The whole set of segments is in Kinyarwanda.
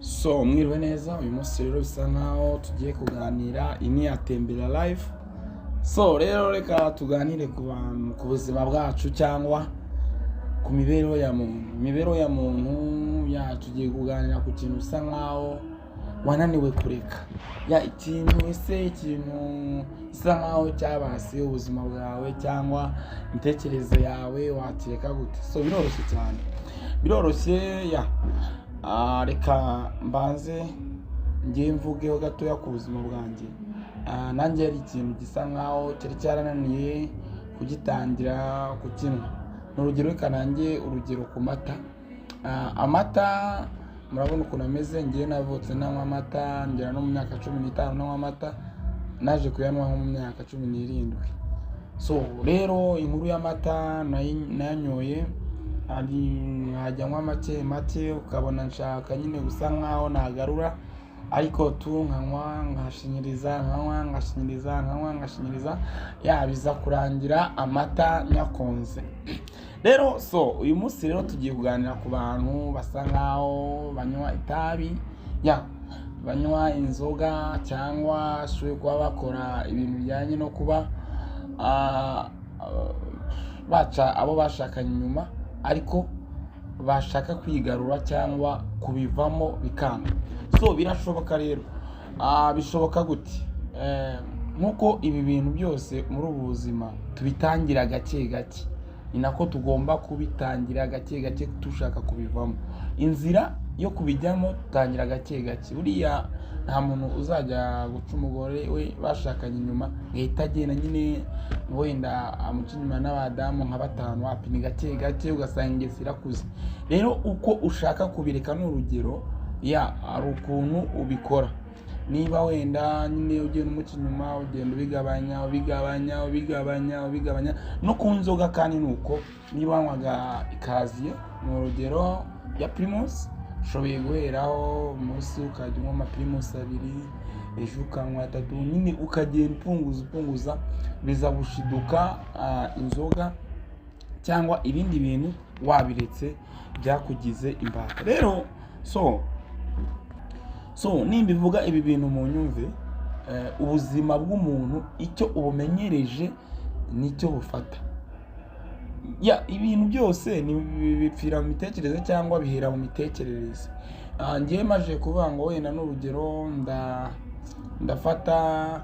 So mwiriwe neza. Uyu munsi rero bisa nkaho tugiye kuganira, iyi ni Atembera Live. So rero reka tuganire ku bantu, ku buzima bwacu cyangwa ku mibereho ya muntu, imibereho ya muntu ya tugiye kuganira ku kintu usa nkaho wananiwe kureka, ya ikintu ese ikintu gisa nkaho cyabase ubuzima bwawe cyangwa imitekerereze yawe, wakireka gute? So biroroshye cyane, biroroshye. Ya reka mbanze njye mvugeho gatoya ku buzima bwanjye. Nanjye hari ikintu gisa nkaho cyari cyarananiye kugitangira kukinywa. Ni urugero, reka nanjye urugero ku mata. Amata murabona ukuntu ameze. Ngewe navutse nanywa amata, ngera no mu myaka 15 nanywa amata, naje kuyanywa nko mu myaka 17. So rero inkuru y'amata nayanyoye hari nkajya nywa make make, ukabona nshaka nyine gusa nkaho nagarura, ariko tu nkanywa nkashinyiriza, nkanywa nkashinyiriza, nkanywa nkashinyiriza, ya biza kurangira amata nyakonze. Rero so uyu munsi rero tugiye kuganira ku bantu basa nkaho banywa itabi, ya banywa inzoga, cyangwa bashoboye kuba bakora ibintu bijyanye no kuba baca abo bashakanye inyuma, ariko bashaka kwigarura cyangwa kubivamo bikanga. So birashoboka rero. Bishoboka gute? Nk'uko ibi bintu byose muri ubu buzima tubitangira gake gake, ni nako tugomba kubitangira gake gake dushaka kubivamo. Inzira yo kubijyamo dutangira gake gake. Buriya nta muntu uzajya guca umugore we bashakanye inyuma ngo ahite agenda nyine wenda amuca inyuma n'abadamu nka batanu. Wapi, ni gake gake, ugasanga ingeso irakuze. Rero uko ushaka kubireka, ni urugero, ya hari ukuntu ubikora. Niba wenda nyine ugenda umuca inyuma, ugenda ubigabanya, ubigabanya, ubigabanya, ubigabanya. No ku nzoga kandi ni uko. Niba wanywaga ikaziye, ni urugero, ya Primus, ushoboye guheraho umunsi ukajya unywa amaPrimus abiri, ejo ukanywa atatu, nyine ukagenda upunguza, upunguza, biza gushiduka inzoga cyangwa ibindi bintu wabiretse byakugize imbata. Rero so nimbivuga ibi bintu mu nyumve, ubuzima bw'umuntu icyo ubumenyereje nicyo bufata. Ya ibintu byose ni bipfira mu mitekerereze cyangwa bihera mu mitekerereze. Njyewe maje kuvuga ngo wenda n'urugero ndafata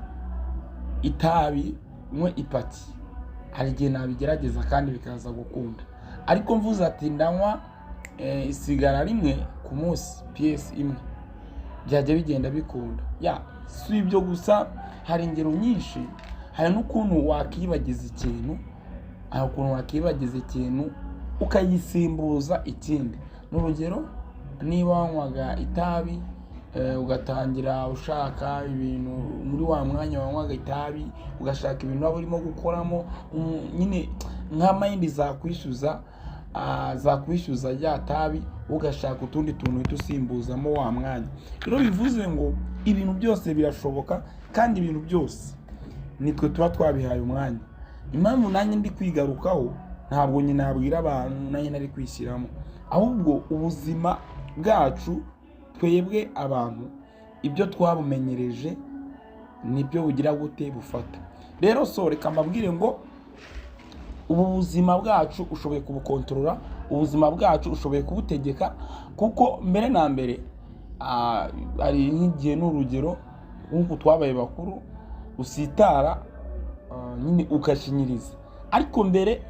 itabi nywe ipaki, hari igihe nabigerageza kandi bikaza gukunda. Ariko mvuze ati ndanywa isigara rimwe ku munsi, piyesi imwe, byajya bigenda bikunda. Ya si ibyo gusa, hari ingero nyinshi. Hari n'ukuntu wakibagiza ikintu, hari ukuntu wakibagiza ikintu ukayisimbuza ikindi. Ni urugero, niba wanywaga itabi, ugatangira ushaka ibintu muri wa mwanya wanywaga itabi, ugashaka ibintu waba urimo gukoramo, nyine nka mind zakwishyuza, zakwishyuza rya tabi, ugashaka utundi tuntu uhita usimbuzamo wa mwanya. Rero bivuze ngo ibintu byose birashoboka, kandi ibintu byose nitwe tuba twabihaye umwanya. Impamvu nanjye ndi kwigarukaho, ntabwo nyine nabwira abantu nanjye nari kwishyiramo, ahubwo ubuzima bwacu twebwe abantu ibyo twabumenyereje nibyo bugira gute? Bufata. Rero so reka mbabwire ngo ubu buzima bwacu ushoboye kubukontorora, ubuzima bwacu ushoboye kubutegeka, kuko mbere na mbere hari nk'igihe, n'urugero, nk'uku twabaye bakuru, usitara nyine ugashinyiriza. Ariko mbere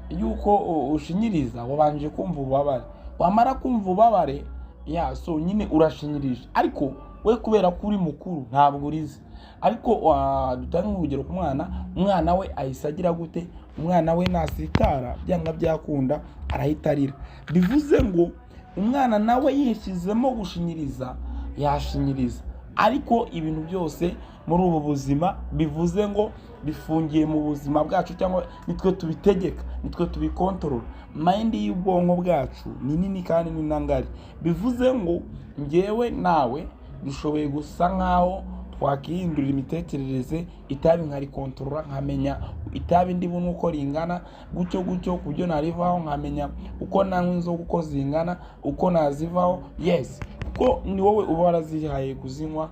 y'uko ushinyiriza wabanje kumva ububabare. Wamara kumva ububabare, ya so nyine urashinyirije. Ariko we kubera ko uri mukuru ntabwo urize. Ariko dutange urugero ku mwana. Umwana we ahise agira gute? Umwana we nasitara, byanga byakunda arahita arira. Bivuze ngo umwana nawe yishyizemo gushinyiriza, yashinyiriza. Ariko ibintu byose muri ubu buzima, bivuze ngo bifungiye mu buzima bwacu cyangwa nitwe tubitegeka, nitwe tubikontorora. Mind y'ubwonko bwacu ni nini kandi ni na ngari. Bivuze ngo ngewe nawe dushoboye gusa nkaho twakihindurira imitekerereze. Itabi nkarikontorora, nkamenya itabi ndi bunywe uko ringana, gutyo gutyo, ku buryo narivaho, nkamenya uko nanywa inzoga uko zingana, uko nazivaho. Yes. Kuko ni wowe uba warazihaye kuzinywa.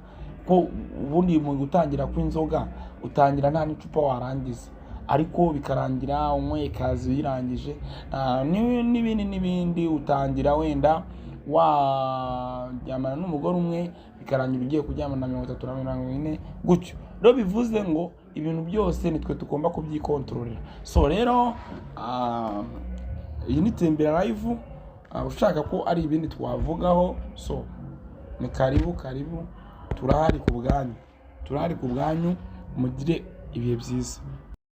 Ko ubundi mu gutangira kw'inzoga utangira nta n'icupa warangiza, ariko bikarangira unyweye ikazi uyirangije. N'ibindi n'ibindi, utangira wenda waryamana n'umugore umwe, bikarangira ugiye kuryamana na 30 na 40 gutyo. Rero bivuze ngo ibintu byose nitwe tugomba kubyikontororera. So rero iyi ni Tembera Live. Ushaka ko ari ibindi twavugaho, so ni karibu, karibu, turahari ku bwanyu, turahari ku bwanyu. Mugire ibihe byiza.